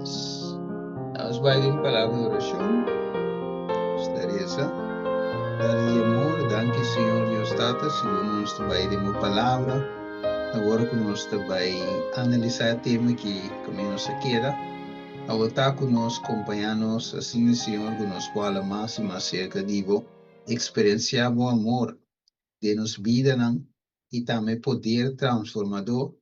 Yes. Nos bai den palabra di orashon. Nos ta resa. Tata di amor, danki Señor Dios Tata, segun nos ta bai den bo palabra. Awor ku nos ta bai analisá e tema ki kaminda nos a keda, abo ta ku nos, kompañá nos, asina Señor ku nos por hala mas i mas serka di bo, eksperensiá bo amor den nos bidanan i tambe poder transformadó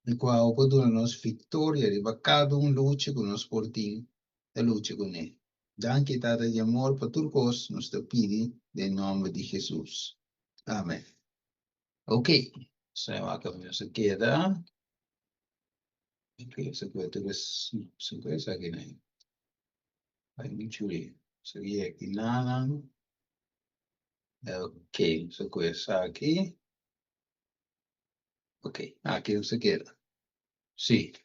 i ku abo por duna nos viktoria riba kada un lucha ku nos por tin ta lucha kuné. Danki Tata di amor pa tur kos nos ta pidi den nòmber di Hesus. Amen. Ok, so e wak nos a keda. Ok, so ku tur es, so ku esaki nan. Bai muchu ri. So i aki nanan. Ok, so ku esaki. Ok, aki nos a keda. Sí.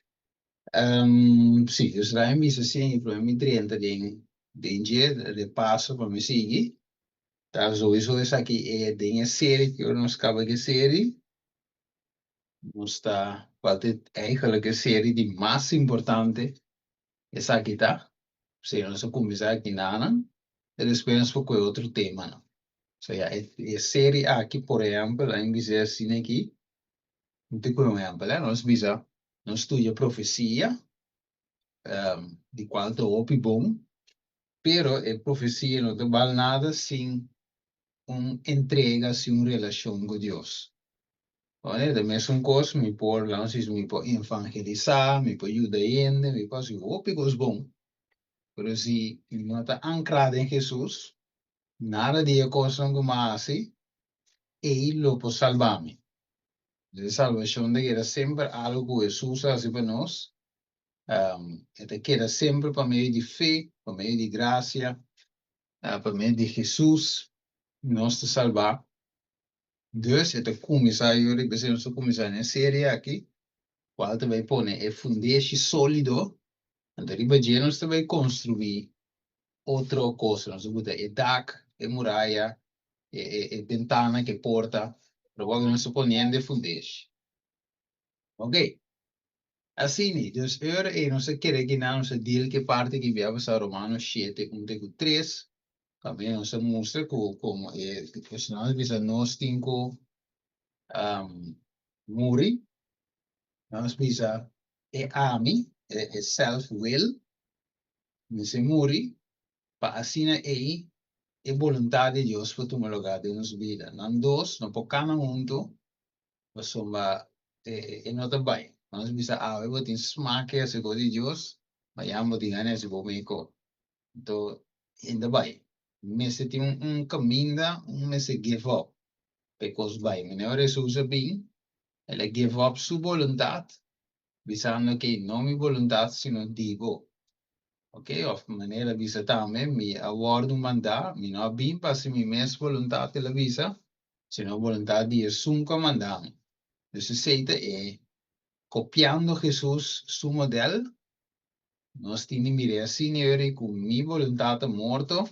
Sí, dus Ryan bisa sí, i prome mi drenta den den dje repaso pa mi sigui. Ta sowieso esaki e den e serie ku nos kaba ku e serie, nos ta kual ta eigenlijk e serie di mas importante esaki ta. P'esei nos a kuminsá aki nanan i despues nos por kohe otro temanan. So ya e e serie aki por ehèmpel a bisa asina aki, mi ta kohe un ehèmpel nos bisa nos studia profesia di kual ta hopi bon. Pero e profesia no ta bal nada sin un entrega, sin un relashon ku Dios. Ora ta mesun kos mi por, laga nos bisa, mi por evangelisá, mi por yuda hende, mi por hasi hopi kos bon, pero si mi no ta ankrá den Hesus, nada di e kosnan ku mi a hasi ei lo por salba mi. E salbashon ta keda semper algu ku Hesus a hasi pa nos. E ta keda semper pa medio di fe, pa medio di grasia, pa medio di Hesus nos ta salbá. Dus e ta kuminsá, yo riba esei nos ta kuminsá den e serie aki, kual ta bai pone e fundeshi sólido, anto riba dje nos ta bai konstruí otro kos, nos ta buta e dak, e muraya, e bentana ku e porta, pero wak nos ta poniendo e fundeshi. Oke. Asina, dus e ora ei nos a kere ki nan nos a deal ku e parti ki bia pasá Romanos shete un te ku tres, kaminda nos a mustra ku komo e personal a bisa nos tin ku muri, nos bisa e ami, e self will, mester muri pa asina ei e boluntat di Dios por tuma lugá den nos bida. Nan dos no por kana huntu Pasobra e no ta bai. Nos bisa awe bo tin smak e hasi kos di Dios, mañan bo tin gana hasi bo meko. Anto e no ta bai. Mester tin un kaminda, un mester give up pa e kos bai. Manera ora Hesus a bin, el a give up su boluntat, bisando ke no mi boluntat sino di bo. Ok, of manera el a bisa tambe, mi a wòrdu mandá, mi no a bin pa hasi mi mes boluntat, el a bisa, sino boluntat di esun ku a manda mi. Dus esei ta e, kopiando Hesus su modèl, nos tin di mir'é asina e ora ei ku mi boluntat ta morto,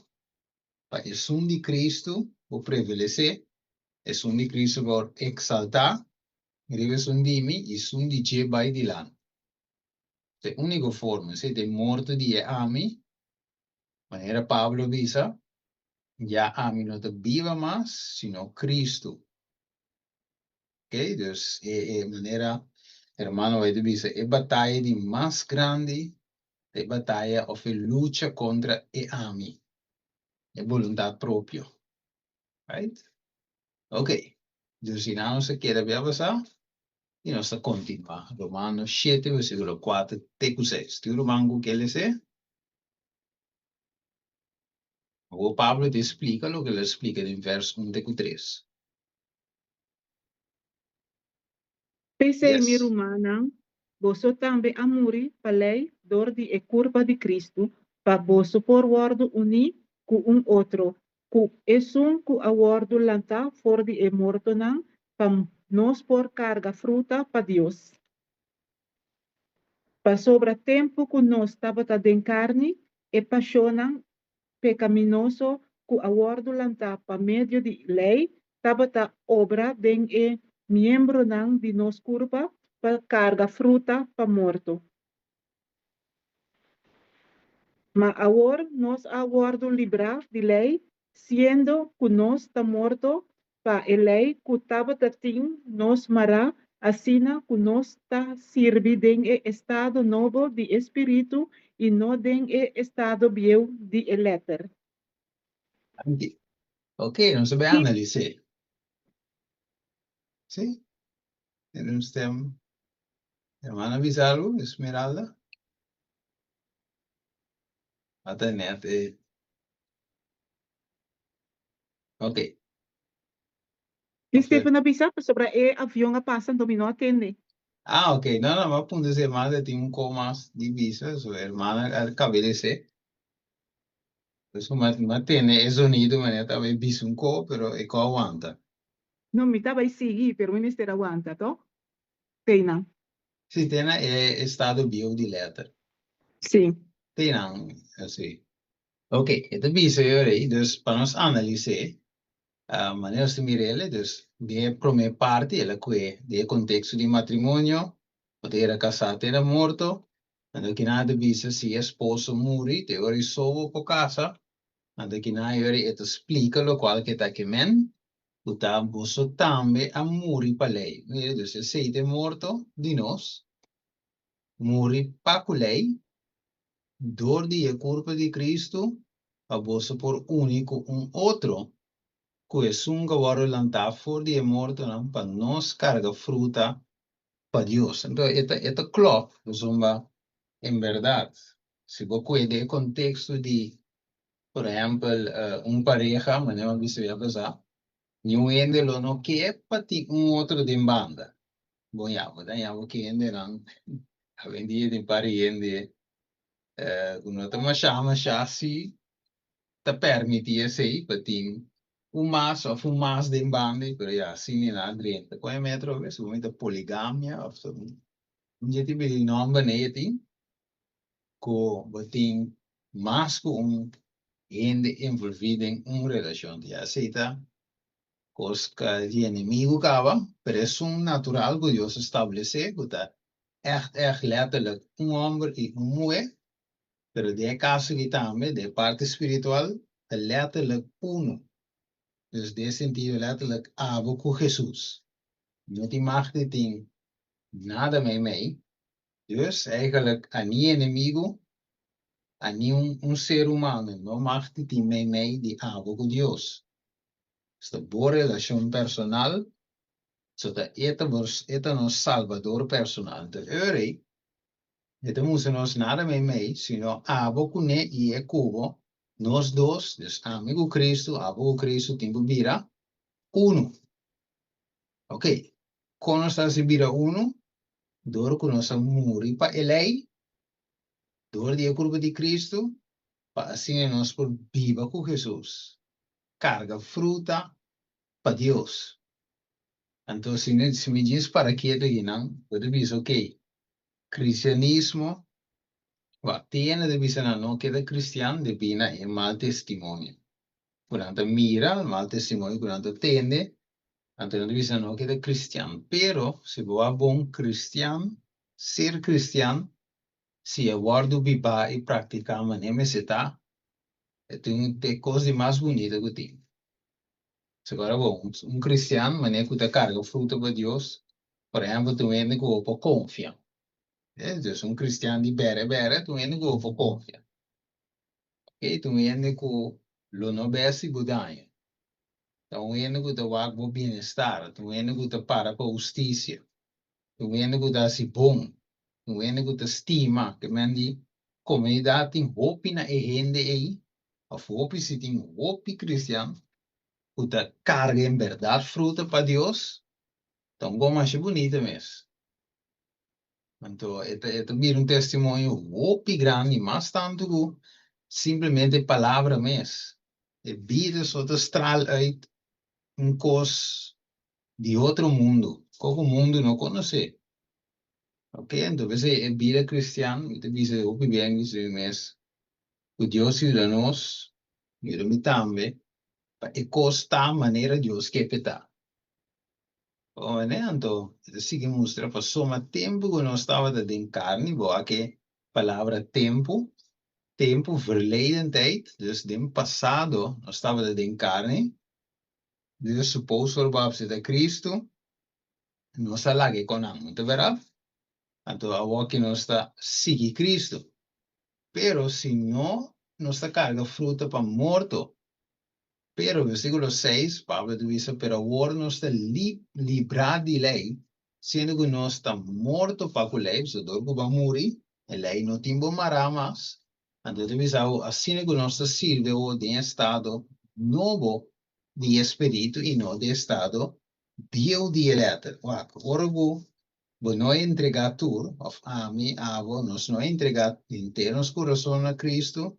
pa esun di Kristu por prevalesé, esun di Kristu por eksaltá riba esun di mi i esun di dje bai dilanti. Ta e úniko forma, esei ta e morto di e ami, manera Pablo a bisa, Ya ami no ta biba mas, sino Cristo. Ok, dus e e manera hermano White ta bisa, e bataya di mas grandi ta e bataya of e lucha kontra e ami, e boluntat propio. Right? Ok, dus si nan nos a keda bia pasá i nos ta kontinuá. Romanos shete versíkulo kuater te ku seis. Tin un ruman ku ke lese? Awor Pablo ta splika loke el a splika den vèrs un te ku tres. P'esei, mi Yes. rumannan, boso tambe a muri pa lei dor di e kurpa di Kristu, pa boso por wòrdu uní ku un otro, ku esun ku a wòrdu lantá for di e mortonan, pa nos por karga fruta pa Dios. Pasobra tempu ku nos tabata den karni, e pashonnan pekaminoso ku a wòrdu lantá pa medio di lei tabata obra den e miembronan di nos kurpa pa karga fruta pa morto. Ma awor nos a wòrdu librá di lei, siendo ku nos ta morto pa e lei ku tabata tin nos mará, asina ku nos ta sirbi den e estado nobo di e spiritu i no den e estado bieu di e lèter. Danki. Ok, nos ta bai analis'é. Sí? Den un stem. Hermana bisa algu, Esmeralda? Ata net e. Ok. Di Stefan a bisa pasobra e avion a pasa anto mi no a tende. Ah, ok. No, no, mi a puntra si hermana ta tin un ko mas di bisa, so hermana a kaba di esei. Pues mi a tende e zonido manera tabata e bisa un ko, pero e ko a wanta. No, mi ta bai sigui, pero mi mester a wanta, to? Teinan. Sí, te na e estado bieu di letter. Sí. Teinan, sí. Ok, e ta bisa e ora ei, dus pa nos analis'é, manera nos ta mir'el, dus den e promé parti el a kue den e konteksto di matrimonio, bo ta era kasá te na morto, anto kinan ta bisa si e esposo muri, te ora ei so bo por kasa, anto kinan e ora ei e ta splika lokual ke ta ke men, ku ta boso tambe a muri pa lei. Mira, dus esei ta e morto di nos, muri pa ku lei, dor di e kurpa di Kristu, pa boso por uni ku un otro, ku esun ku a wòrdu lantá for di e mortonan pa nos karga fruta pa Dios. Anto e ta e ta klòp, pasobra en bèrdat, si bo kueda e konteksto di Por ehèmpel, un pareha, manera mi a bisa ya pasá, niun hende lo no ke pa tin un otro den banda. Bon ya, bo ta haña bo ke hendenan awendia tin par di hende ku no ta mashá mashá si ta pèrmití esei pa tin un mas òf un mas den banda, pero ya asina nan a drenta. Kon e metro awe? Segun mi ta poligamia òf un dje tipo di nòmber nei e tin. ku bo tin mas ku un hende envolví den un relashon. Ya esei ta kos di enemigu kaba, pero esun natural ku Dios a stablesé ku ta ègt ègt lèterlik un hòmber i un muhé, pero den e kaso aki tambe den e parti spiritual ta lèterlik unu. Dus den e sentido lèterlik abo ku Hesus. No tin mag di tin nada meimei. Dus eigenlijk a ni enemigo, a ni un un ser humano no mag di tin meimei di abo ku Dios. Esta bo relashon personal, so ta e ta bo e ta nos Salbador personal. Anto e ora ei, e ta mustra nos nada meimei, sino abo kuné i e ku bo, nos dos, dus ami ku Cristo, abo ku Cristo tin ku bira unu. Ok, kon nos ta hasi bira unu? Dor ku nos a muri pa e lei, dor di e kurpa di Kristu, pa asina nos por biba ku Hesus, karga fruta pa Dios. Anto si si mi djis para ketu akinan, bo ta bisa okey, kristianismo, wak, tin hende ta bisa nan no keda kristian debí na e mal testimonio ku nan ta mira, mal testimonio ku nan ta tende, Anto nan ta bisa no keda cristian, pero si bo a bon cristian, ser cristian, si e wordo biba y practica manera mester ta, e tin e cos di mas bunita cu tin. So ora bo un cristian manera cu ta carga fruta pa Dios, por ehempel ta un hende cu bo por confia. Dus un cristian di bere bere ta un hende cu bo por confia. Ok, ta un hende cu lo no besti bo daño. Ta un hende ku ta wak bo bienestar, ta un hende ku ta para pa hustisia, ta un hende ku ta hasi bon, ta un hende ku ta stima. Ke men di komunidat tin hopi na e hende ei, òf hopi si tin hopi kristian ku ta karga en bèrdat fruta pa Dios, ta un kon masha bunita mes. Anto e ta e ta bira un testimonio hopi grandi, mas tantu ku simplemente palabra mes. E bida so ta stral uit un kos di otro mundu, ko ku mundu no konosé. Ok, anto p'esei e bida kristian, mi ta bisa hopi bien bisa mi mes, ku Dios yuda nos, yuda mi tambe, pa e kos ta manera Dios ke p'e ta. One, anto e ta sigui mustra pasobra tempu ku nos tabata den karni, bo a ke palabra tempu. Tempu, verleden tijd, dus den pasado nos tabata den karni, dus suppose ora bo a acepta Cristo, nos a laga e konan, no ta berdad? Anto awor ki nos ta sigui Cristo. Pero si no nos ta karga fruta pa morto. Pero, versículo seis, Pablo ta bisa, pero awor nos ta librá di lei, siendo ku nos ta morto pa ku lei, pasobra dor ku bo a muri, e lei no tin bo mará mas. Anto e ta bisa awor, asina ku nos ta sirbi awor den estado nobo di e spiritu i no den estado bieu di e lèter. Wak, ora ku bo no a entregá tur, òf ami, abo, nos no a entregá henter nos kurason na Kristu,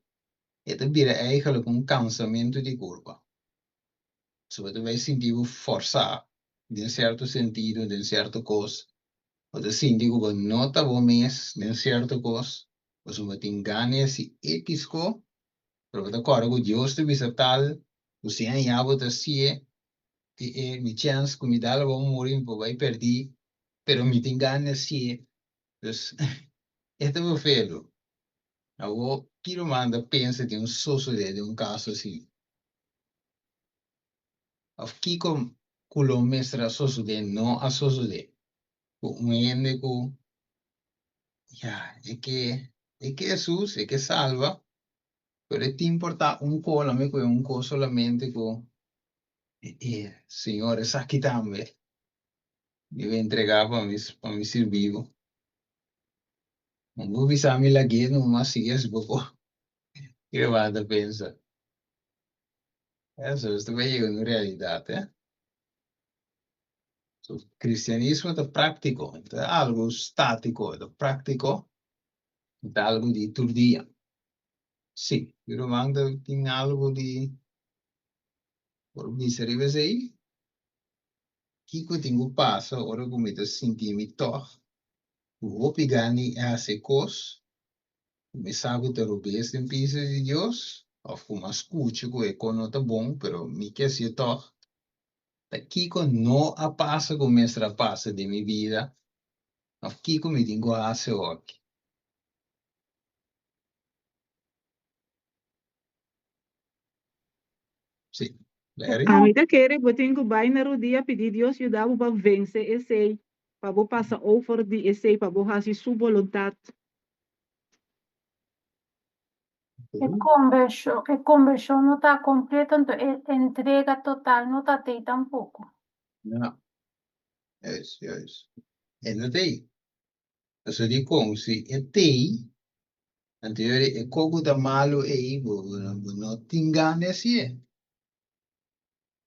e ta bira eigenlijk un kansamentu di kurpa. So bo ta bai sinti bo forsá den sierto sentido, den sierto kos. Bo ta sinti ku bo no ta bo mes den sierto kos, pasobra bo tin gana di hasi ekis ko, pero bo ta kòrda ku Dios ta bisa tal ku si aña bo ta hasié, i e mi chèns ku mi dal bo muri mi por bai pèrdí, pero mi tin gana di hasié. Dus e ta befelu. Awor, ki ruman ta pensa di un sosodé den un kaso asina? Òf kiko ku lo mester a sosodé no a sosodé ku un hende ku, ya, e ke, e ke Hesus, e ke salba, pero e tin por ta un ko, lame ku e un ko solamente ku, e, Señor, esaki tambe mi bo entregá pa mi sirbi bo. Bo bisa mi lag'é numa si es bo por. Ki ruman ta pensa? Eso, nos ta bay yega un realidad, eh. So, cristianismo ta práctico, no ta algo statico, ta práctico, ta algo di tur dia. Sí, mi ruman ta tin algo di por bisa riba esey. Kiko tin ku pasa ora ku mi ta sinti mi tòg ku hopi gana di hasi kos ku mi sa ku ta robes den bista di Dios òf ku mi a skucha ku e kos no ta bon pero mi ke hasié tòg? Ta kiko no a pasa ku mester a pasa den mi bida òf kiko mi tin ku hasi awor? Sí, Larry? Ami ta kere bo tin ku bai na rudia pidi Dios yuda bo pa vense esei, pa bo pasa over di esei, pa bo hasi su boluntat. E conversion, e conversion no ta completo, anto e entrega total no ta tei tampoco. Ja. Juist, juist. E no tei. Pasobra dikon si e tei, anto yori e kos ku ta malu ei bo bo no tin gana di hasié.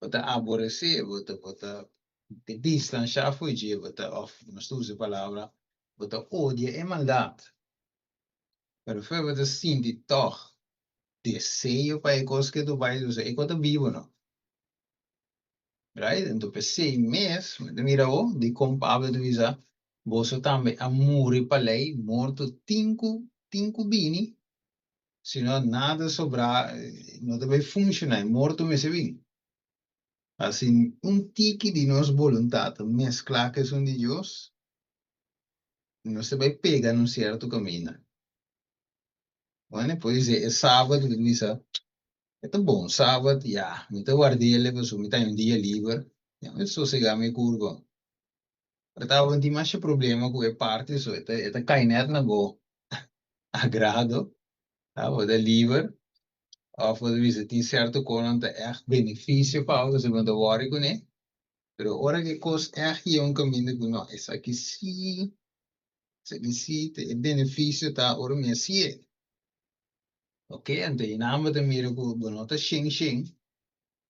Bo ta aboresé, bo ta bo ta te distanshá fo'i dje, bo ta òf nos ta usa e palabra bo ta odia e maldat. Pero fe bo ta sinti tòg deseo pa e kos ke tu bai usa, e kos ta bibu no. Right? Anto p'esei mes, mi ta mira awor, dikon Pablo ta bisa, Boso tambe a muri pa lei, morto tin ku tin ku bini, si no nada sobrá no ta bai funshoná, e morto mester bini. Asi un tiki di nos boluntat ta mesklá ku esun di Dios, nos ta bai pega na un sierto kaminda. Bueno, podisé e sabat mi ta bisa, E ta bon sabat, ya, mi ta ward'el pasobra mi ta haña un dia liber, ya mi ta sosegá mi kurpa. Pero tabatin masha problema ku e parti, so e ta e ta kai nèt na bo agrado, ta bo ta liber, òf bo ta bisa tin sierto kosnan ta ègt benefisio pa bo, pasobra bo no ta wòri kuné, pero ora ku e kos ègt yega un kaminda ku no, esaki sí, esaki sí, ta e benefisio ta ora mi hasié. Ok, anto e nan bo ta mira ku bo no ta shen shen,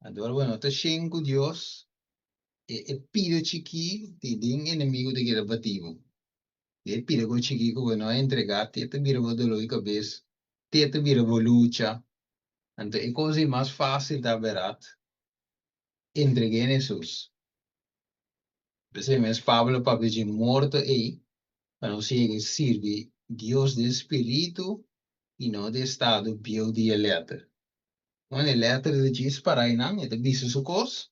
anto ora bo no ta shen ku Dios, e e pida chikí di den enemigu ta keda bati bo. E pida ku chikí ku bo no a entregá, te ta bira bo doló di kabes, te ta bira bo lucha. Anto e kos di mas fásil ta berat, entreg'é na Hesus. P'esei mes Pablo papia dje morto ei pa nos yega sirbi Dios den spiritu i no den estado bieu di e lèter. Bueno, e lèter ta djis para einan, e ta bisa su kos,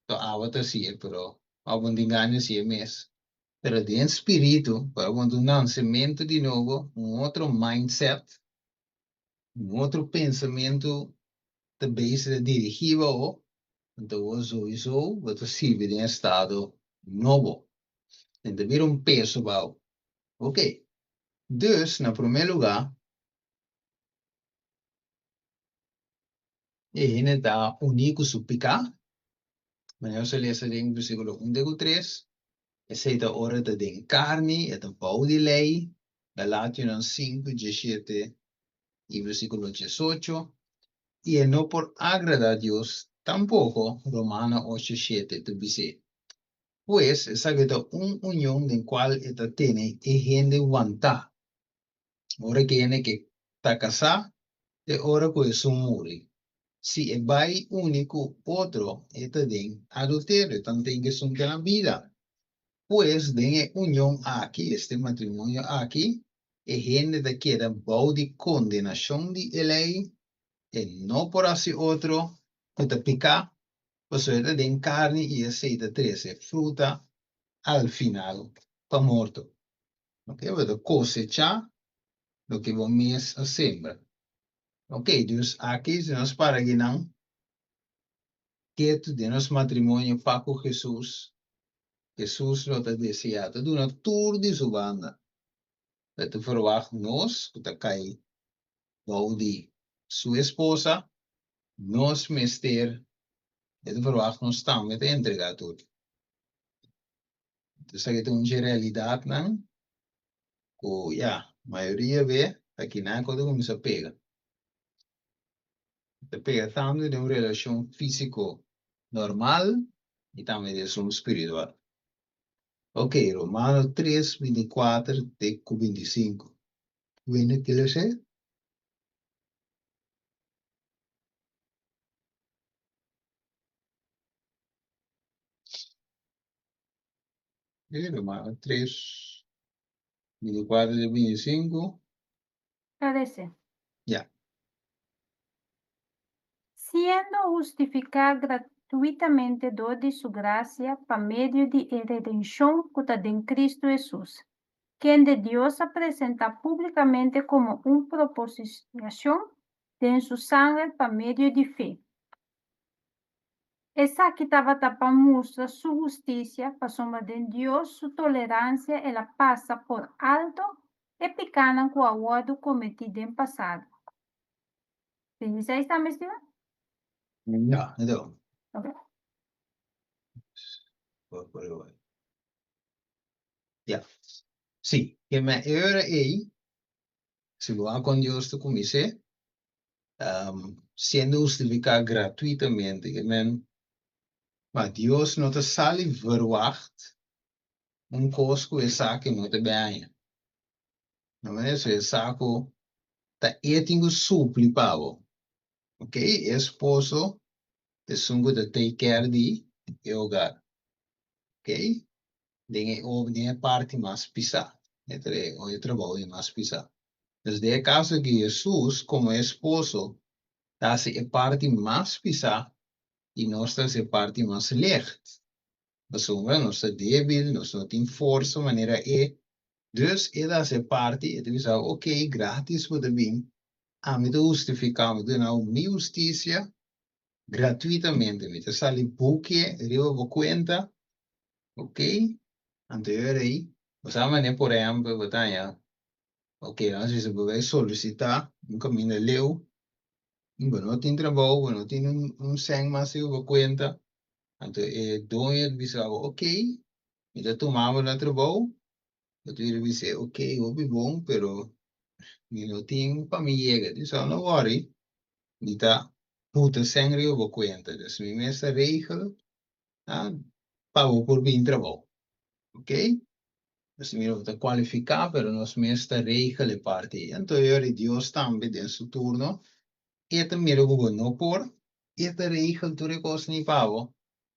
to abo ta hasié, pero abo no tin gana di hasié mes. Pero den spiritu, ora bo ta un nansementu di nobo, un otro mindset. Un otro pensamentu ta bezig ta dirigí bo, anto bo souiso bo ta sirbi den estado nobo. E ta bira un peso pa bo. Ok, dus na promé lugá e hende ta uní ku su piká, manera nos a lesa den versíkulo un te ku tres, esei ta ora e ta den karni, e ta bou di lei, Galationan sinku, diesshete i versíkulo diesocho, i e no por agradá Dios tampoko, Romano ocho, shete ta bis'é. Pues, esaki ta un union den kual e ta tene e hende wantá. Ora ku e hende ke ta kasá, te ora ku esun muri. Si e bai uni ku otro, e ta den adulterio, tanten ku esun ta na bida. Pues, den e union aki, este matrimonio aki, e hende ta keda bou di kondenashon di e lei, e no por hasi otro ku ta piká, pasobra e ta den karni i esei ta trese fruta al final pa morto. Ok, bo ta kosechá loke bo mes a sembra. Ok, dus aki si nos para akinan ketu den nos matrimonio pa ku Hesus, Hesus lo ta deseá ta duna tur di su banda. E ta ferwagt nos ku ta kai bou di su esposa, nos mester, e ta ferwagt nos tambe ta entregá tur. Esaki ta un dje realidatnan ku ya, mayoria be ta kinan ku ta kuminsá pega. Ta pega tantu den un relashon físiko normal i tambe den esun spiritual. Ok, Romano tres, 24 te ku 25. Wende ke lese? Romano 3, 24 te 25. Parece. Ya. Siendo hustificá gratuitamente dor di Su gracia pa medio di e redenshon ku ta den Cristo Hesus, kende Dios a presentá públikamente komo un proposiciashon den Su sanger pa medio di fe. Esaki tabata pa mustra su hustisia, pasobra den Dios su toleransia el a pasa por alto e pikánan ku a wòrdu kometí den pasado. 26 tambe, Steven? Ja, e ta bon. Ok. Por por igual. Ja. Sí, ke men e ora ei, si bo a kon Dios ta kumins'é, siendo hustificá gratuitamente, ke men, ma Dios no ta sali verwacht un kos ku e sa ke no ta bèña. Na manera so e sa ku ta e tin ku supli pa bo. Ok, e esposo ta esun ku ta take care di e hogar. Ok, den e den e parti mas pisá, e e trabou di mas pisá. Dus den e kaso aki Hesus komo e esposo ta hasi e parti mas pisá i nos ta hasi e parti mas legt. Pasobra nos ta débil, nos no tin forsa manera e. Dus e ta hasi e parti, e ta bisa, ok, grátis bo ta bin, ami ta hustifiká, mi ta duna bo mi hustisia gratuitamente, mi ta sali bukie riba bo kuenta, ok, anto e ora ei, bo sa manera por ehèmpel bo ta haña, ok, nos bisa bo bai solisitá un kaminda leu, i bo no tin trabou, bo no tin un sèn mas riba bo kuenta, anto e doño ta bisa bo, ok, mi ta tuma bo na trabou, bo ta bira bis'é, ok, hopi bon, pero mi no tin pa mi yega, e ta bisa, no wòri, mi ta puta sèn riba bo kuenta, dus mi mes ta regel pa bo por bin trabou, ok. Nos mira bo ta kualifiká, pero nos mes ta regel e parti ei. Anto e ora Dios tambe den su turno, e ta mira ku bo no por, e ta regel tur e kosnan ei pa bo,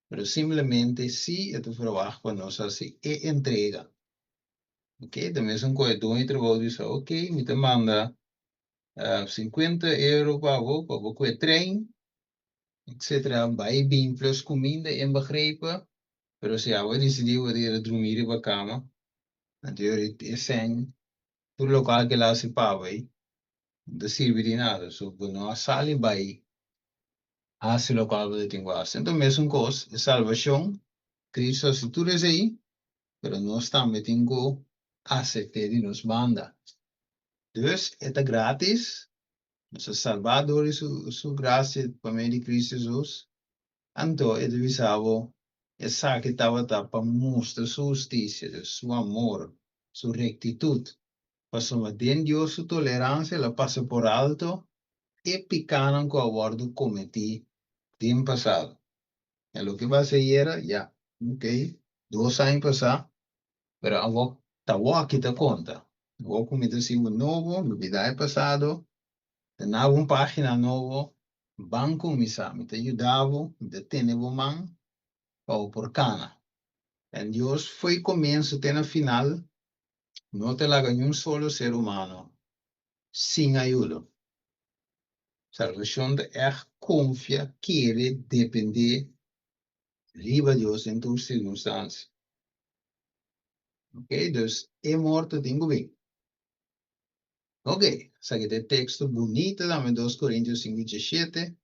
pero simplemente si e ta verwagt pa nos hasi e entrega. Ok, ta mesun ku e doño di trabou bisa, ok, mi ta manda 50 euro pa bo, pa bo ku e trein, etcetera, bai bin plus kuminda inbegrepen, pero si abo a disidí bo ta keda drumí riba kama, anto e sèn tur lokual ke el a hasi pa bo ei, No ta sirbi di nada. So bo no a sali bai hasi lokual bo ta tin ku hasi. Anto mesun kos, e salbashon, Kristu a hasi tur esei, pero nos tambe tin ku asept'é di nos banda. Dus e ta gratis, nos ta salbá dor di su su grasia pa medio di Kristu Hesus. Anto e ta bisa bo, esaki tabata pa mustra su hustisia, dus su amor, su rektitut, pasobra den Dios su toleransia el a pasa por alto e pikánan ku a wòrdu kometí den pasado. E loke basa ayera, ya, ok, dos aña pasá, pero awor ta awor aki ta konta. Awor ku mi ta sibu nobo, lubidá e pasado, ta naba un página nobo, ban kuminsá. Mi ta yuda bo, mi ta tene bo man pa bo por kana. En Dios fo'i komienso te na final no ta laga niun solo ser humano sin ayudo. Salvacion ta ègt konfia, kere, dependé riba Dios den tur sirkunstansia. Ok, dus e morto tin ku bin. Ok, esaki ta e teksto bunita tambe, Dos Korintios sinku diesshete,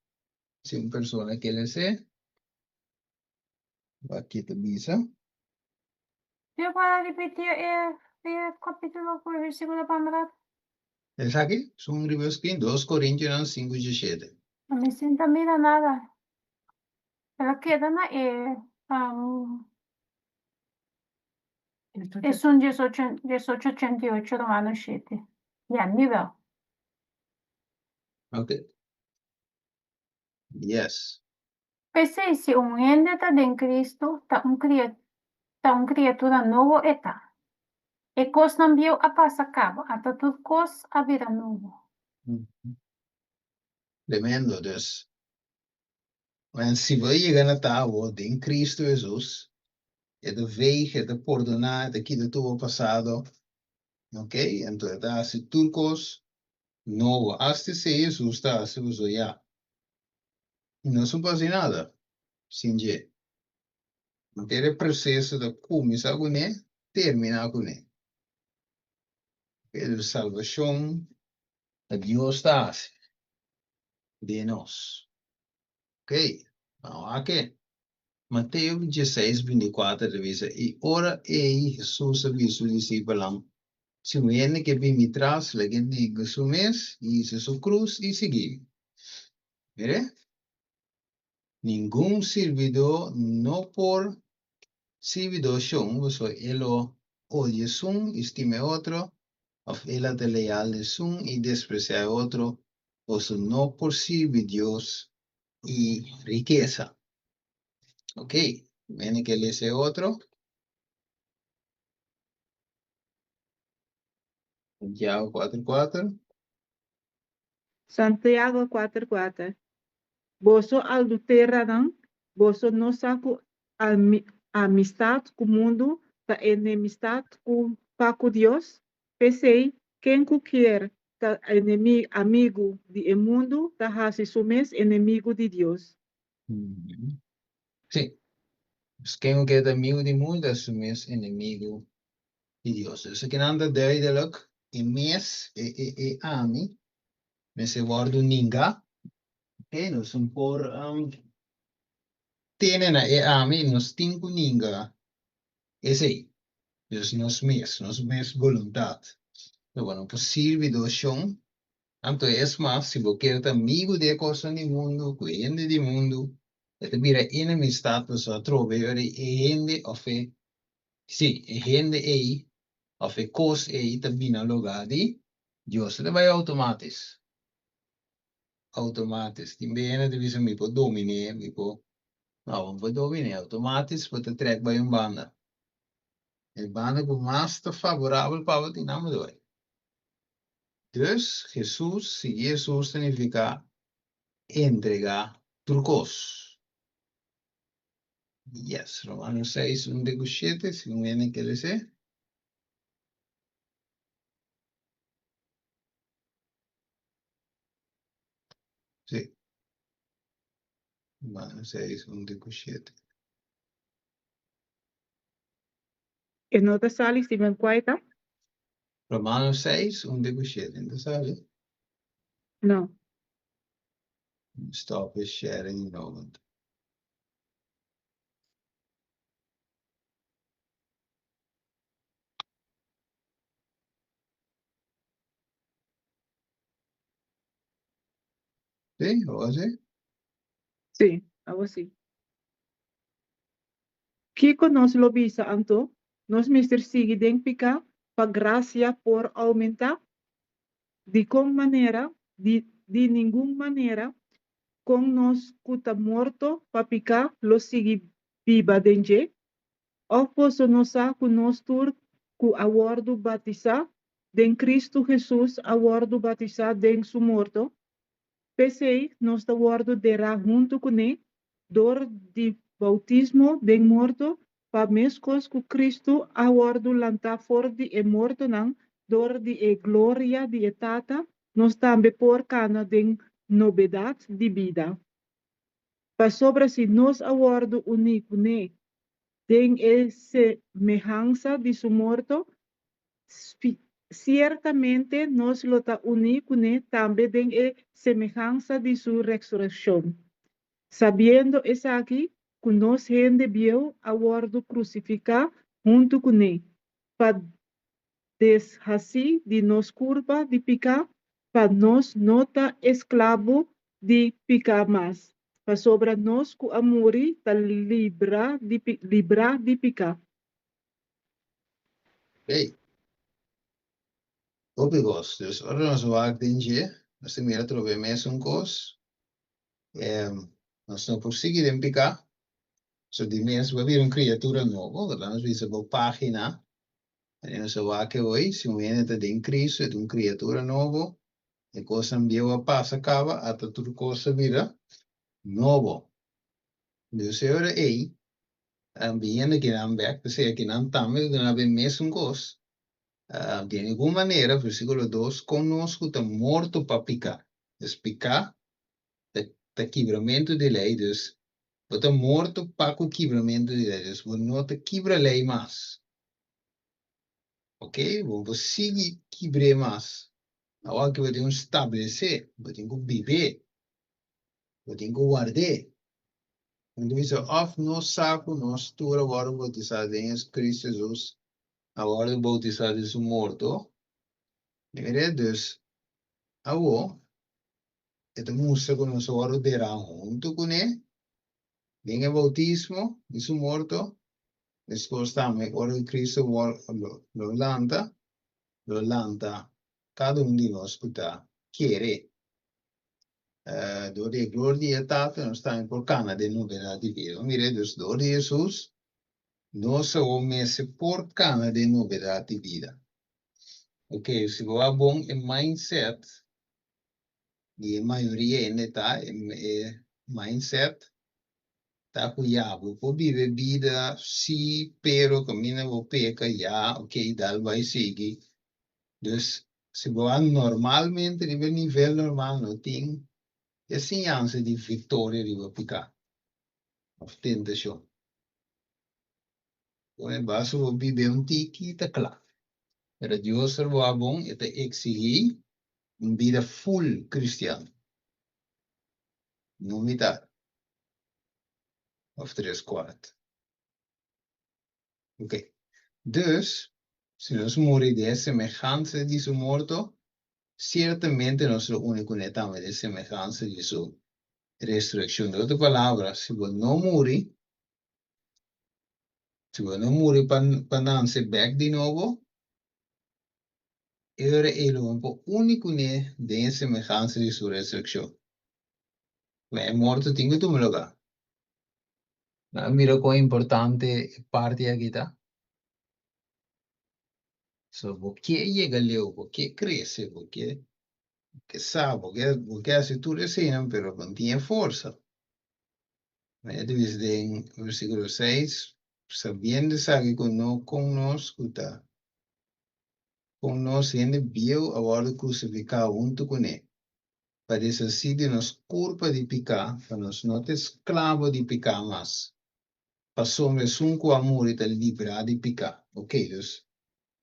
si un persona ke les'é, wak ki ta bisa. Yo para ripití e e kapítulo ku e versíkulo pa un rato. Esaki sun riba screen, Dos Korintionan sinku diesshete. Mi sin ta mira nada. El a keda na e esun diesocho diesocho ochenta i ocho Romano shete. Ya, nivel. Ok. Yes. P'esei, si un hende ta den Cristo, ta un ta un criatura nobo e ta. E cosnan bieu a pasa caba, ata tur cos a bira nobo. Tremendo, dus. Men si bo a yega na ta awor den Cristo Jesus, e ta veeg, e ta pordoná, e ta kita tur bo pasado, ok, anto e ta hasi tur kos nobo. Asta esei Jesus ta hasi pasobra ya, nos no por hasi nada sin dje. Henter e proseso ta kuminsá kuné, terminá kuné. Pero salbashon ta Dios ta hasi den nos. Ok, ban wak e. Mateo dieseis, bintikuater ta bisa, I ora ei Hesus a bisa su disipelnan, Si un hende ke bin mi tras, lag'é nenga su mes, i hisa su krus i sigui mi. Mire, ningun sirbidó no por sirbi dos shon, pasobra e lo odia esun i stima e otro, òf e la ta leal na esun i despresiá e otro. Boso no por sirbi Dios i rikesa. Ok, mene ke lesa e otro. Santiago kuater kuater. Santiago kuater kuater, Boso alduteranan, boso no sa ku amistat ku mundu ta enemistat ku pa ku Dios? P'esei, ken ku kier ta amigu di e mundu ta hasi su mes enemigu di Dios. Sí, pues ken ku kier ta amigu di mundu ta hasi su mes enemigu di Dios. Esakinan ta duidelijk, e mes, e e e ami, mester wòrdu ninga. Ok, nos no por tene na e ami, nos tin ku ninga esei. Dus nos mes, nos mes boluntat. Lo no por sirbi dos shon. Anto es mas, si bo kier ta amigu di e kosnan di mundu, ku e hende di mundu, e ta bira enemistat pasobra atrobe ora e hende òf e Sí, e hende ei òf e kos ei ta bini na lugá di Dios. E ta bai outomátis. Outomátis. Tin bes hende ta bisa mi por dominé, mi por. No, bo no por dominé. Outomátis bo ta trèk bai un banda. E banda ku mas ta favorabel pa bo tin nan bo ta bai. Dus, Hesus, sigui Hesus ta nifiká entregá tur kos. Yes, Romanos 6, un te ku shete, si un hende ke les'é. Sí. Romanos 6, un te ku shete. E no ta sali, Steven, kua e ta? Romanos 6, un te ku shete, no ta sali? No. Stop e sharing di nobo. Sí, awor sí? Sí, awor sí. Kiko nos lo bisa anto? Nos mester sigui den piká pa grasia por oumentá? Di kon manera? Di di ningun manera! Kon nos ku ta morto pa piká lo sigui biba den dje? Òf boso no sa ku nos tur ku a wòrdu batisá den Kristu Hesus a wòrdu batisá den su morto? P'esei nos ta wòrdu derá huntu kuné dor di boutismo den morto, pa meskos ku Kristu a wòrdu lantá for di e mortonan dor di e gloria di e Tata, nos tambe por kana den nobedat di bida. Pasobra si nos a wòrdu uní kuné den e semehansa di su morto, siertamente nos lo ta uní kuné tambe den e semehansa di su resurekshon. Sabiendo esaki, ku nos hende bieu a wòrdu krusifiká huntu kuné, pa deshasí di nos kurpa di piká, pa nos no ta esklabo di piká mas, pasobra nos ku a muri ta librá di librá di piká. Hey. Hopi kos. Dus ora nos wak den dje, nos ta mira trobe mesun kos. Nos no por sigui den piká. So di mes bo a bira un kriatura nobo, ku nos bisa bo página Manera nos a wak hoy, si un hende ta den Cristo, e ta un criatura nobo, e cosnan bieu a pasa caba, ata tur cos a bira nobo. Dus e ora ey, biniendo kinan bek, p'esey akinan tambe ta duna bo e mesun cos, di ningun manera, versiculo dos, con nos cu ta morto pa pica, dus pica ta kibramentu di ley, dus bo ta morto pa cu kibramentu di ley, dus bo no ta kibra ley mas. Ok, bo no por sigui kibr'é mas. Awor ki bo tin ku stablesé, bo tin ku bib'é, bo tin ku ward'é. Nan ta bisa, òf nos sa ku nos tur a wòrdu boutisá den Kristu Hesus, a wòrdu boutisá den su morto. Mira, dus, awor e ta mustra ku nos a wòrdu derá huntu kuné den e boutismo di su morto. Meskos tambe ora ku Cristo lo lanta, lo lanta kada un di nos ku ta kere. Dor di e gloria di e Tata nos tambe por kana den nobedat di bida. Mira, dus dor di Hesus nos awor mester por kana den nobedat di bida. Ok, si bo a bon e mindset di e mayoria hende ta e mindset Ta ku ya bo por biba e bida si pero kaminda bo peka ya ok dal bai sigui. Dus si bo a normalmente riba e nivel normal no tin e siñansa di viktoria riba piká òf tentashon. Pone basta bo biba un tiki ta kla. Pero Dios ta bo a bon e ta eksihí un bida ful kristian. No mitar of tres kwart. Ok. Dus, si nos muri den e semehansa di su morto, siertamente nos lo uni kuné tambe den e semehansa di su resurekshon. Den otro palabra, si bo no muri, si bo no muri pa pa nanse bèk di nobo, e ora ei lo bo por uni kuné den e semehansa di su resurekshon. Ma e morto tin ku tuma lugá. Nan a mira kon importante e parti aki ta. So bo ke yega leu, bo ke krese, bo ke ke sa, bo ke bo ke hasi tur eseinan, pero bo no tin e forsa. Ma e ta bisa den versíkulo seis, Sabiendo esaki ku no kon nos ku ta kon nos hende bieu a wòrdu krusifiká huntu kuné, pa deshasí di nos kurpa di piká, pa nos no ta esklabo di piká mas, pasobra esun ku a muri ta librá di piká. Ok, dus,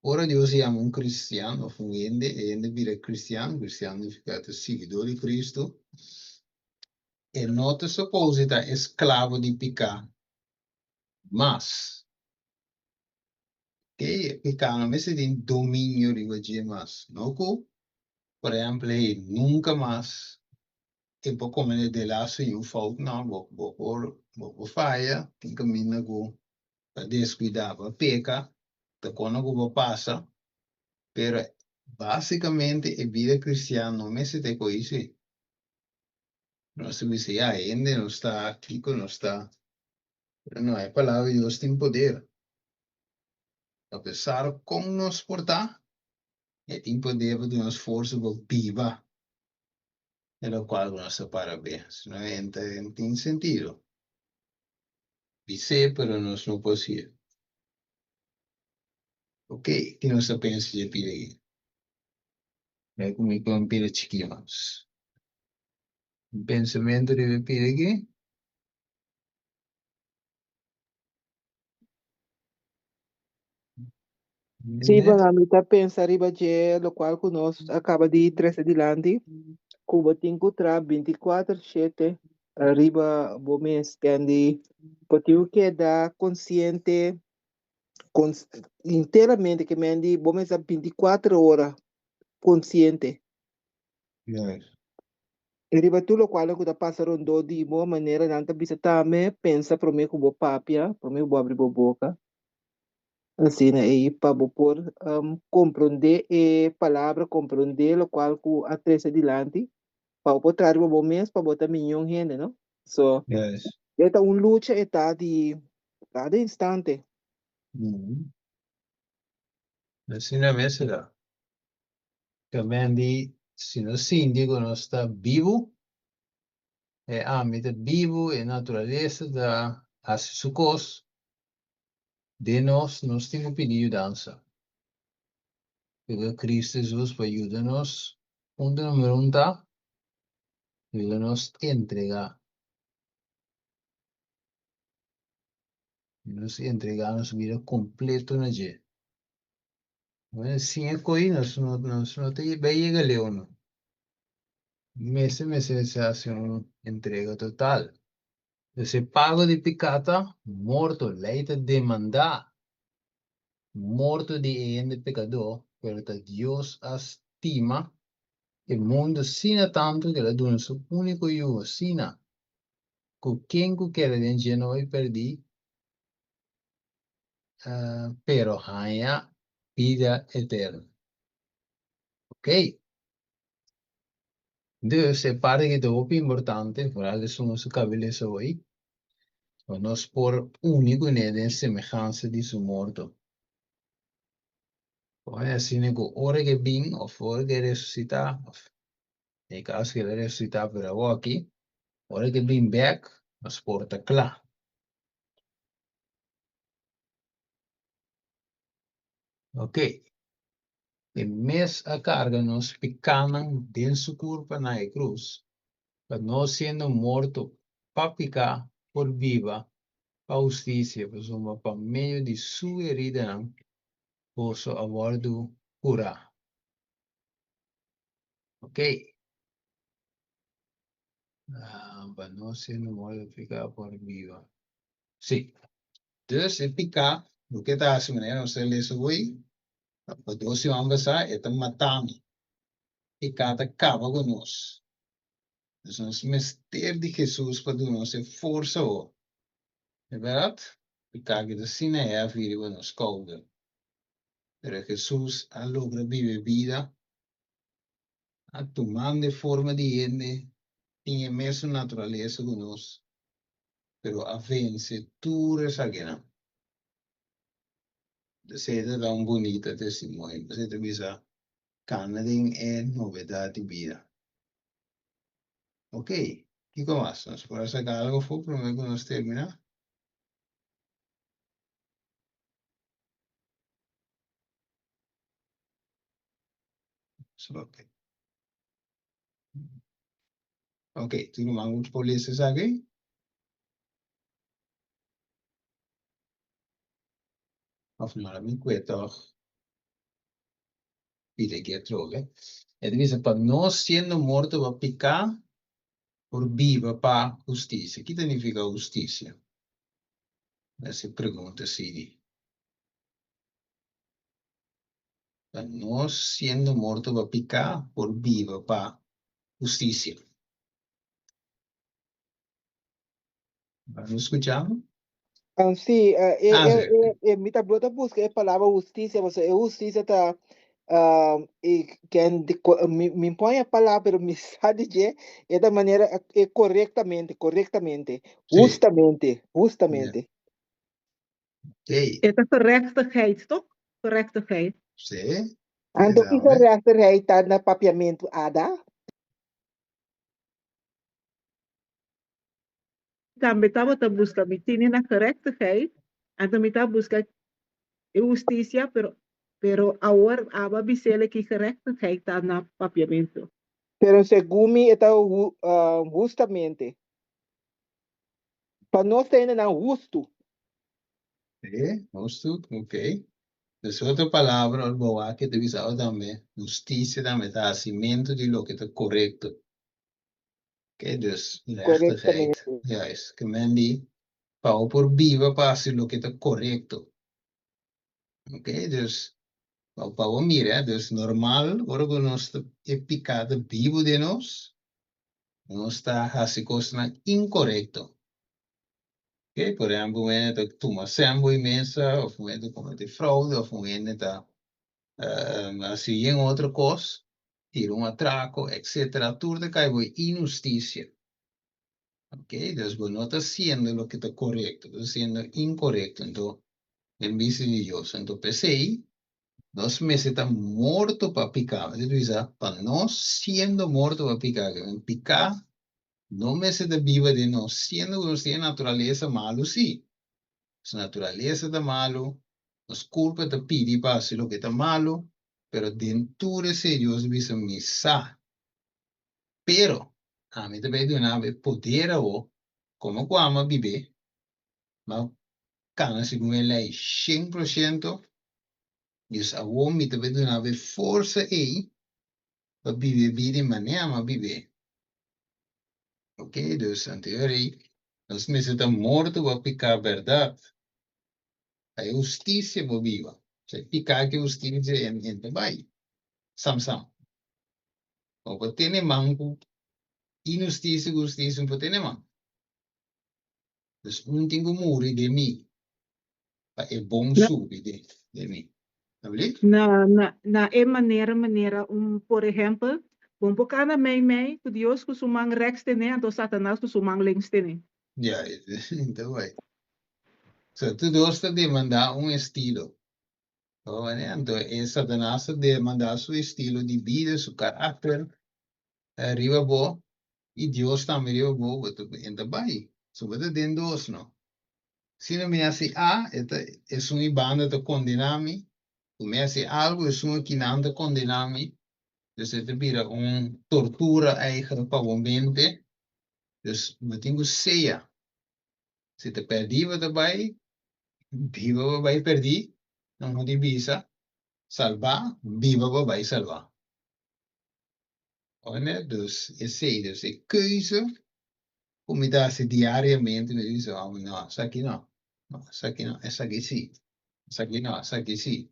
Ora Dios yama un kristian òf un hende, e hende bira kristian, kristian nifiká ta siguidó di Kristu, e no ta supose ta esklabo di piká mas. Oke, e piká no mester tin dominio riba dje mas. No ku, por ehèmpel, hey, nunka mas e por komete delaster i un fout, no, bo bo por bo por faya, tin kaminda ku pa descuida, pa peca, ta kono cu bo pasa, pero basicamente e bida cristian no mester ta e coy si. Nos ta bisa ya hende nos ta kico nos ta, pero no, e palabra di Dios tin poder. Apesar con nos por ta, e tin poder pa duna nos forsa pa biba e locual cu nos ta para be, si no e no tin sentido. Bis'é, pero nos no por hasié. Ok, ki nos ta pensa dje pida aki? Bai ku mi ku un pida chikí mas. Un pensamentu riba e pida aki? Sí, bueno, mi ta pensa riba dje lokual ku nos a kaba di trese dilanti, ku bo tin ku traha bintikuater shete riba bo mes, kendi bo tin ku keda konsiente enteramente ke men di bo mes ta bintikuater ora konsiente. Riba tur lokual ku ta pasa rondó di bo, manera nan ta bisa tambe, pensa promé ku bo papia, promé ku bo abri bo boka. Asina ei pa bo por komprondé e palabra, komprondé lokual ku a trese dilanti, pa bo por traha riba bo mes pa bo ta miñon hende, no? So, e ta un lucha e ta di kada instante. Asina mes e ta. Ta men di si nos sinti ku nos ta bibu, e ami ta bibu, e naturalesa ta hasi su kos, Den nos, nos tin ku pidi yudansa. Pega Cristo Jesus pa yuda nos. Punto numero un ta, yuda nos entregá. Yuda nos entregá nos bida kompleto na dje. Bueno, sin e ko'i nos no, nos no ta bai yega leu no. Mester mester hasi un entrega total. Dus e pago di piká ta morto. Lei ta demandá morto di e hende pekadó, pero ta Dios a stima e mundu asina tantu ku el a duna su úniko Yu asina ku ken ku kere den dje no bai pèrdí, pero haña bida eterno. Okey. Dus e parti aki ta hopi importante, foral esun nos a kaba lesa hoy, pa nos por uni kuné den semehansa di su morto. Pone asina ku ora ke bin òf ora ke resusitá, òf den e kaso ke el a resusitá pero awoki, ora ke bin bèk nos por ta kla. Oké. E mes a karga nos pikánan den su kurpa na e krus, pa nos siendo morto pa piká por biba pa hustisia, pasobra pa medio di su heridanan boso a wòrdu kurá. Oké. Pa nos siendo morto pa piká por biba. Sí. Dus e piká, loke ta hasi manera nos ta lesa hoy, Pa dos siman pasá e ta mata mi. Piká ta kaba ku nos. Dus nos mester di Hesus pa duna nos e forsa ho. E bèrdat? Piká ki ta asina hevi riba nos skouder. Pero Hesus a logra biba e bida, a tumando e forma di hende, tin e mesun naturalesa ku nos, pero a vense tur esakinan. Esei ta da un bunita testimonio. Esei ta bisa kana den e novedat di bida. Ok, kiko mas? Nos por a saka algo afó promé ku nos terminá? Ok. Ok, tur ruman por lesa esaki? Of no, laat mi kue tòg. pidi aki atrobe. E ta bisa pa nos siendo morto pa piká por biba pa hustisia. Ki ta nifiká hustisia? Mester pregunta sigui. Pa nos siendo morto pa piká por biba pa hustisia. Bo skucha mi? Sí, e, Ah, e, sí. e, e, mi ta ta buska e palabra hustisia, pasobra e hustisia ta e ken di mi, mi pon e palabra, pero mi sa di dje, e ta manera e korektamente, korektamente, hustamente, hustamente. Oké. E ta gerechtigheid, toch? Gerechtigheid. Sí. Anto ki gerechtigheid ta na papiamentu, Ada? Tambe tabata buska mi tini na gerechtigheid, anto mi ta buska e hustisia, pero pero awor aba bisele ki gerechtigheid ta na papiamentu. Pero segun mi e ta hustamente. Pa nos ta hendenan hustu. Sí, hustu, ok. Dus otro palabra ora bo wak ta bisa awe tambe, hustisia tambe ta hasimentu di loke ta korekto. Ok, dus rechtigheid. Korektamente. Juist, ke men di pa bo por biba pa hasi loke ta korekto. Ok, dus pa bo mira, dus normal ora ku nos ta e piká ta bibu den nos, nos ta hasi kosnan inkorekto. Ok, por ehèmpel un hende ta tuma sèmbo i mesa, òf un hende ta komete froude, òf un hende ta hasi yen otro kos, tira un atrako, etcetera, tur ta kai bo inhustisia. Ok, dus bo no ta hasiendo loke ta korekto, bo ta hasiendo inkorekto, anto den bista di Dios. Anto p'esei nos mester ta morto pa piká. Mi ta bisa pa nos siendo morto pa piká, ke men piká no mester ta biba den nos, siendo ku nos tin e naturalesa malu sí. Nos naturalesa ta malu, nos kurpa ta pidi pa hasi loke ta malu, pero den tur esei Dios a bisa, Mi sa. Pero, ami ta bai duna bo e poder awor, komo ku amo a bib'é, m'a kana segun e lei 100%, dus awor mi ta bai duna bo e forsa ei pa biba e bida e manera amo a bib'é. Oke, dus anterior ei, nos mester ta morto pa piká bèrdat, pa e hustisia por biba. Si e piká ku e hustisia e ta bai sam sam. Bo por tene man ku inhustisia ku hustisia, bo por tene man. Dus un tin ku muri den mi pa e bon subi den mi. Sabí? Na, na, na e manera, manera un, por ehèmpel, bo por kana mei mei ku Dios ku su man rèks tene, anto Satanas ku su man links tene. Ja, ta bai. So, tur dos ta demandá un estilo. Anto e Satanas ta demandá su estilo di bida, su karakter riba bo, i Dios tambe riba bo, bo ta e ta bai. So bo ta den dos no. Si no mi hasi A, e ta esun i banda ta kondená mi, ku mi hasi algu esun akinan ta kondená mi, dus e ta bira un tortura eigenlijk pa bo mente. Dus bo tin ku sea. Si ta pèrdí bo ta bai, biba bo bai pèrdí, nan no tin bisa, salbá, biba bo bai salbá. Oné? Dus esei, dus e keuze ku mi ta hasi diariamente, mi ta bisa, oh no, esaki no, no, esaki no, esaki sí, esaki no, esaki sí.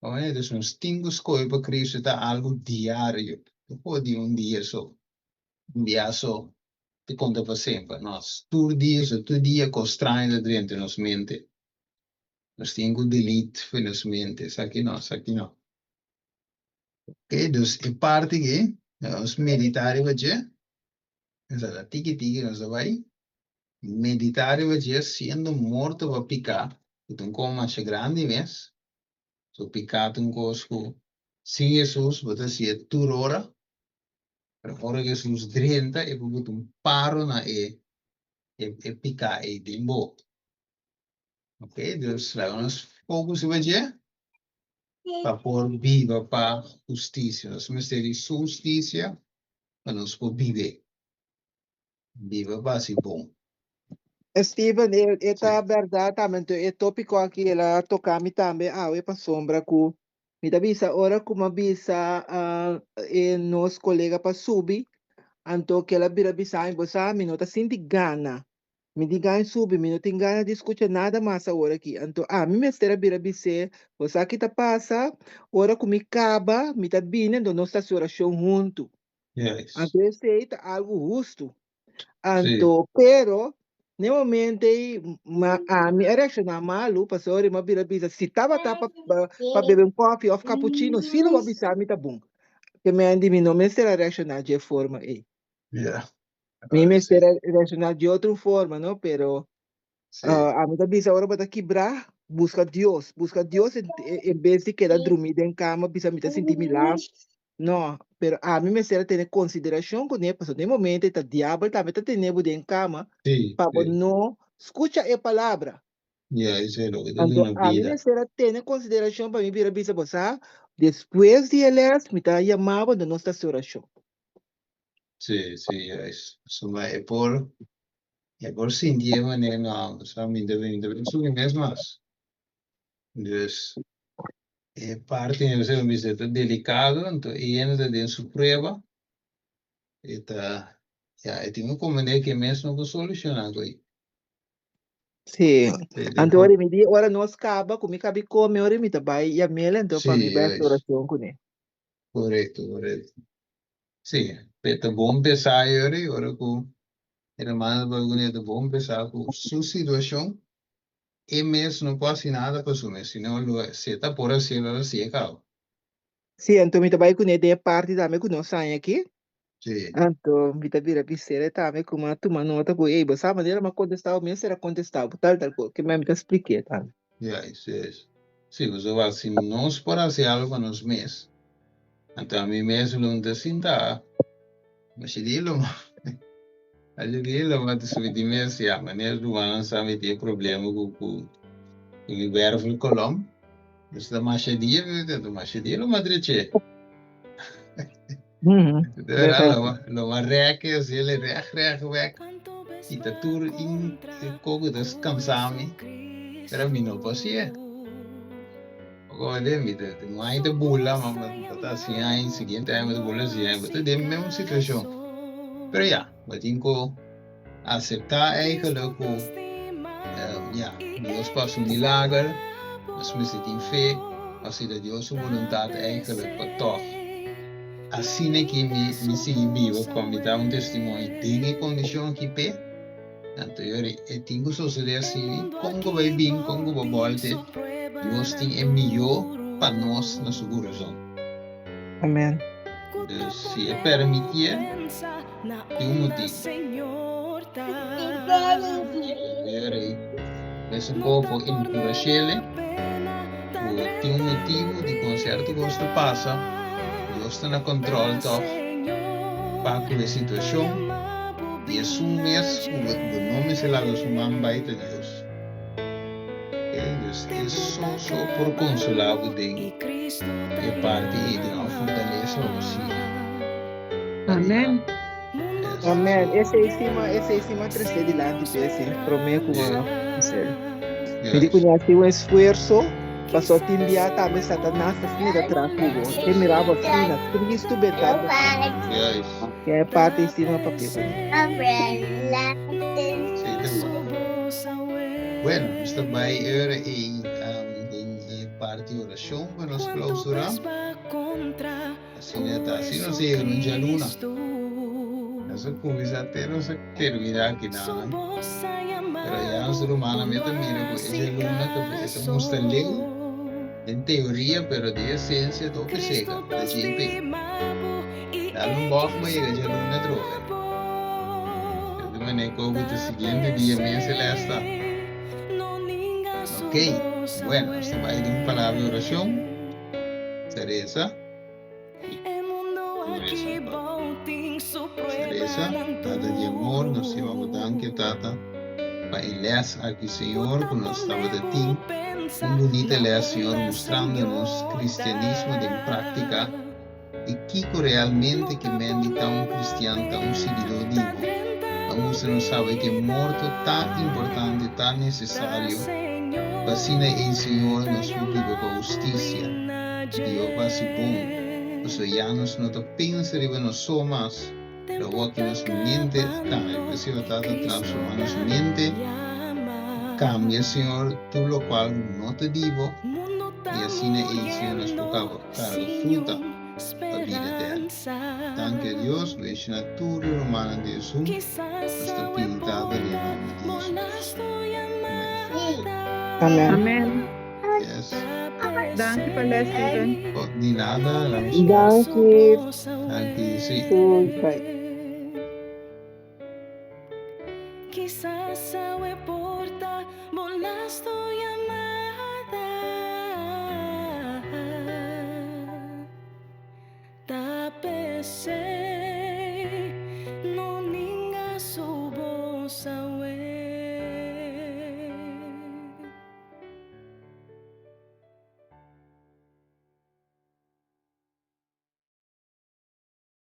Oné? Dus nos tin ku skohe pa Cristo ta algu diario, no por di un dia so. Un dia so ta konta pa semper. Nos tur dia so tur dia kos straño ta drenta nos mente. Nos tin ku delete for nos mente. Esaki no, esaki no. Ok, dus e parti aki nos medita riba dje. Nos a tiki tiki nos a bai medita riba dje siendo morto pa piká, ku ta un kos masha grandi mes. So piká ta un kos ku sin Hesus bo ta hasié tur ora. Pero ora ku Hesus drenta e por buta un paro na e e piká ei den bo. Ok, dus laga nos focus riba dje pa por biba pa hustisia. Nos mester di su hustisia pa nos por bib'é. Biba pa hasi bon. Steven, e ta bèrdat tambe, e tópiko aki el a toka mi tambe awe pasobra ku. Mi ta bisa ora ku mi a bisa e nos kolega pa subi, anto ku el a bira bisa mi, bo sa mi no ta sinti gana. Mi tin gana di subi, mi no tin gana di skucha nada mas awor aki. Anto ami mester a bira bis'é, bo sa ki ta pasa? Ora ku mi kaba, mi ta bini, anto nos ta hasi orashon huntu. Anto esei ta algu hustu. Anto, pero, n'e momento ei, ma ami a reakshoná malu, pasobra mi a bira bisa, si tabata pa pa bebe un kòfi òf kapuchino, si lo bo a bisa mi ta bon. Ke men di mi no mester a reakshoná dje forma ei. Mi mester a reakshoná di otro forma, no? Pero ami ta bisa ora bo ta kibrá, buska Dios. Buska Dios en bes di keda drumí den kama bisa mi ta sinti mi laf. No, pero ami mester a tene konsiderashon kuné pasobra den momento ei ta diabel tambe ta tene bo den kama pa bo no skucha e palabra. Ya, esei loke ta Anto duna ami bida. mester a tene konsiderashon pa mi bira bisa bo sa, despues di e les mi ta yama bo anto nos ta hasi orashon. Sí, sí, juist. Pasobra e por sinti e manera no, sa mi ta sufri mes mas. Dus e parti mi bisa ta delicado, anto e hende ta den su prueba, e ta, ja, e tin ku comprende ku e mes no por soluciona ku. Sí. Anto ora mi di ora nos kaba, ku mi kabi kome, ora mi ta bai yam'el anto pa mi bai hasi orashon kuné. Korekto, korekto. Sí, pe ta bon pensá yori, ora ku e hermano bai kuné ta bon pensá ku su situashon e mes no por hasi nada pa su mes, sino lo si e ta por hasié lo hasié kaba. Sí, anto mi ta bai kuné den e parti tambe ku nos haña aki. Anto mi ta bira bis'é tambe ku mi a tuma nota ku, ey, bo sa manera mi a kontestá bo, mi mester a kontestá bo tal tal kos, ke mi ta splik'é tambe. Juist, juist. Sí, pasobra si nos por hasi algo pa nos mes, anto ami mes lo no ta sinta, mashi di lo mashi di lo ma ta subi di mes, ya, manera rumannan sa mi tin e problema ku mi wervelkolom, dus ta masha dia, ta masha dia lo ma dreché. Lo ma rèk así, el rèk rèk wèk i ta tur in koko ta kansa mi, pero mi no por hasié. Mi ta un aña ta bula, ma bo ta hasi aña, siguiente aña bo ta bula hasi aña, bo ta den mesmo situashon. Pero ya, bo tin ku aseptá eigenlijk ku ya, Dios por hasi un milager, nos mester tin fe, pasobra ta Dios su boluntat eigenlijk pa tòg asina ki mi sigui biba pa mi ta un testimonio den e kondishon aki p'e. Anto yori e tin ku sosodé asina, kon ku bai bin, kon ku bo bòlte, Dios tin e mihó pa nos na su kurason. Amen. Dus si e permitié, tin un motibu. Yori, mes un poco por enkurash'ele ku tin un motibu di kon sierto kos ta pasa, Dios ta na kòntròl tòg pa ku e situashon. I esun mes ku bo no mester laga su man bai ta Dios. Oke, dus e so so por konsolá bo den e parti ei, den nan fortalesa pa bo sigui Amen. Yes. Amen. Esei si ma, esei si ma trese dilanti p'esei, promé ku ma bis'é. Mi di ku Yes. mi hasi un esfuerso, pasobra tin bia tambe Satanas ta sinta tras ku bo. E mira bo asina, tristu bentá bo. Yes. Ke e parti encima papia ku mi. Sí, ta bon. Bueno, nos ta bai ora ei den e parti orashon pa nos klausurá. Asina ta, asina nos a yega na un djaluna. Nos a kuminsá te nos a terminá akinan. Pero ya nos rumannan mi ta mira ku e djaluna ta e ta mustra leu den teoria pero den esensia ta hopi seka, ta djei p'e. Dal un bòg bo yega djaluna atrobe. Di manera ku bo ta siguiente dia mes e lès ta. Ok, bueno, nos ta bai den un palabra di orashon. Teresa. Resa, Teresa, Tata di amor, nos stima bo danki, Tata, pa e lès aki, Señor, ku nos tabata tin. Un bunita lès, Señor, mustrando nos kristianismo den práktika. I kiko realmente ke men di ta un kristian, ta un siguidó di bo? Pa mustra nos sabe ke morto ta importante, ta nesesario, pa asina ei, Señor, nos por biba pa hustisia. Dios pa hasi bon, pasobra ya nos no ta pensa riba nos so mas, pero awor aki nos mente a kambia. P'esei bo Tata transforma nos mente, kambia Señor tur lokual no ta di bo, i asina ei Señor nos por kaba karga fruta pa bida eterno. Danki a Dios, bendiciona tur e rumannan di e Zoom, nos ta pidi Tata den e nomber di Jesus. Amen. Amen. Amen. Yes. Danki pa les, Steven. Oh, di nada, Ramsey. Danki. Danki, sí. Bye.